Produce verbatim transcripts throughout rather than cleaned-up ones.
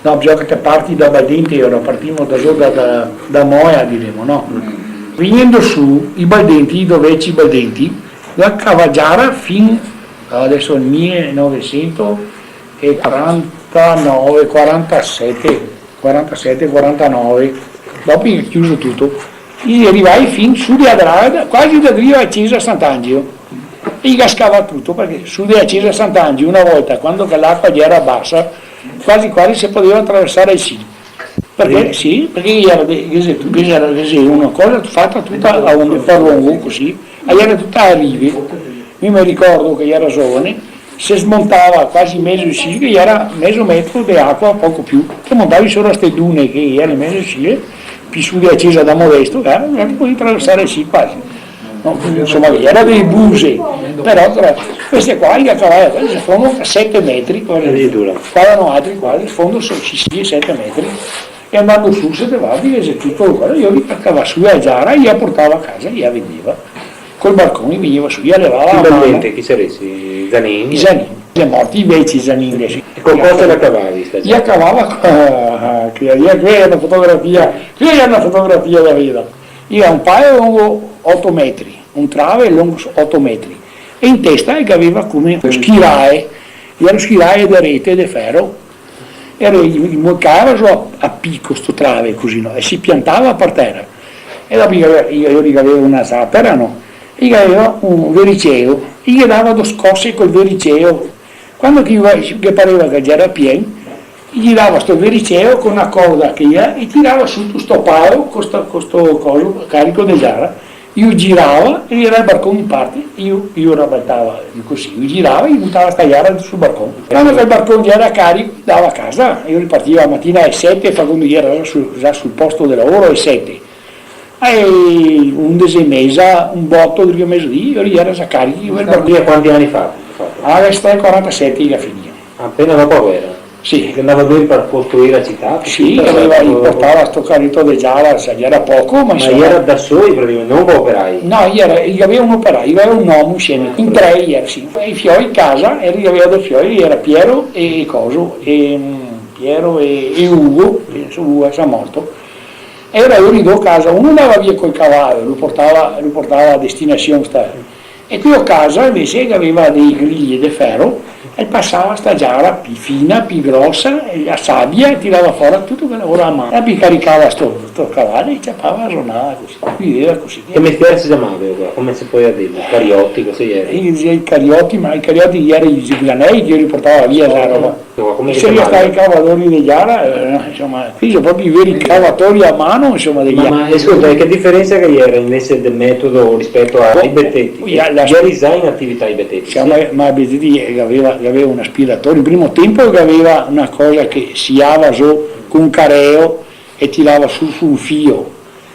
No, bisogna che te parti da Baldenti, ora partimo da zo da, da, da Moea, diremo, no? Mm. Vegnendo su, i Baldenti, i do veci Baldenti, la cava giara fin, adeso, el mile novesento e quarantanove, quarantasete, quarantasete, quarantanove, dopo i ga chiuso tuto. I xe rivai fin su de a Drada, quasi da drio a cesa Sant'Angelo. E i ga scavà tuto, parché su de a cesa Sant'Angelo, una volta, quando che l'acua gera basa, quasi quasi se podeva traversare el Sil. Parché, sì, parché gera de-, che xe, che gera, che xe una cosa fata tuta a onde, par longo, cusì, e gera tuta a rive. Mi me ricordo che gera zovane, se smontava quasi mezo Sil, che gera mezo metro de acua, poco più, te montavi sora ste dune che gera in mezo Sil, pi su de a cesa da Modesto, eh, e poi traversare el Sil quasi. No, insoma, gera dee buse, però tra queste qua, i ga cavà, queste sfondo sete metri, quasi. Adiritura. Qua da noaltri, quasi, sfondo so-, sì, sì, sete metri. E andando su, se te vardi, che xe tuto, varda, i li cavava su a giara, i a portava a casa, i a vendeva. Col barcon i vegneva su, i a levava a mano. Finalmente, chi saresi? Zanin? I Zanin, xe morti i veci Zanin, sì. E con cosa la cavavi, sta giara? I a cavava, eh, che, che xe na fotografia, che xe na fotografia da veda. I ga un palo longo oto metri, un trave longo oto metri, e in testa el gaveva come un schirae, e gera un schirae de rete de fero, e re-, i, i molcava zo a, a pico sto trave cusì, no? E se piantava par tera. E dopo i gaveva, i, i gaveva una zatera, no? E i gaveva un vericeo, e i ghe dava do scose col vericeo. Quando che i, che pareva che gera pien, i ghe dava sto vericeo co na corda che i ga, e tirava su sto palo co sto, co sto coso carico de giara, i lo girava e gera el barcon in parte, i lo, i lo rabaltava cusì, i lo girava e i butava sta giara sul barcon. Quando che el barcon gera carico, i ndava a casa, e i ripartiva a matina ae sete, fa conto che i gera za sul, za sul posto de lavoro ae sete. Ae undese e meza, un boto, drio mezodì, i gera za carichi, el barcon. Quindi quanti ani fa? Ah, xe stà el quarantasete che i ga finìo. Apena dopo la guera? Sì. Che ndava drio par costruire la cità? Sì, tuta, gaveva, i portava sto careto de giara, sa, gera poco, ma... Ma insoma, gera da soli, praticamente, no co operai? No, i gera, i gaveva un operaio, i gaveva un omo insieme, in tre i gera, sì. E i fioi in casa, e i gaveva do fioi, gera Piero e coso, e, mm, Piero e, e Ugo, che deso Ugo xe morto. E gera lori do a casa, uno ndava via col cavalo, lo portava, lo portava a destinasion, sta, e queo a casa invese che gaveva dee griglie de fero, e pasava sta giara pi fina, pi grosa, e la sabia, e tirava fora tuto quel lavoro a man. E pi caricava sto, sto cavalo e ciapava la zornada cusì, viveva cusì. Che mestiere se ciamava, come se pol dir? Carioti, cosa gera? I dixeva i carioti, ma i carioti gera i granei che i portava via sta roba. Ma come se ciamava? Saria stà i cavadori de giara, eh, insoma, qui xe proprio i veri cavatori a mano, insoma, de giara. Ma, ma, scolta, e che diferensa che gera invese del metodo rispeto ai beteti? Boh, i ga, la... Gera za in atività i beteti, sì, ma, ma i beteti, eh, gaveva, gaveva un aspiratore. In primo tempo gaveva na cosa che se iava zo co un careo e tirava su, su un fio.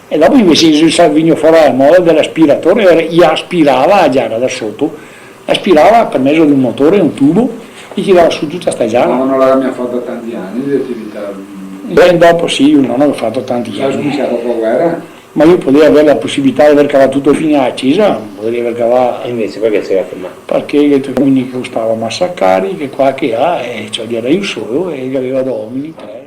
E dopo invese xe vegnù fora la moda de l'aspiratore, e i aspirava la giara da soto, aspirava par mezo de un motore, un tubo, e tirava su tuta sta giara. Ma no la ga mia fato tanti ani de atività? Ben, dopo sì, no, no, go fato tanti ani. Ga scominsià dopo la guera? Ma mi podevo aver la posibilità de aver cavà tuto fin a la cesa, podevo aver cavà. E invese parché se ga fermà? Parché che i omini costava masa cari, che qua, che là, e ciò, gera mi solo, e gaveva do omini, tre.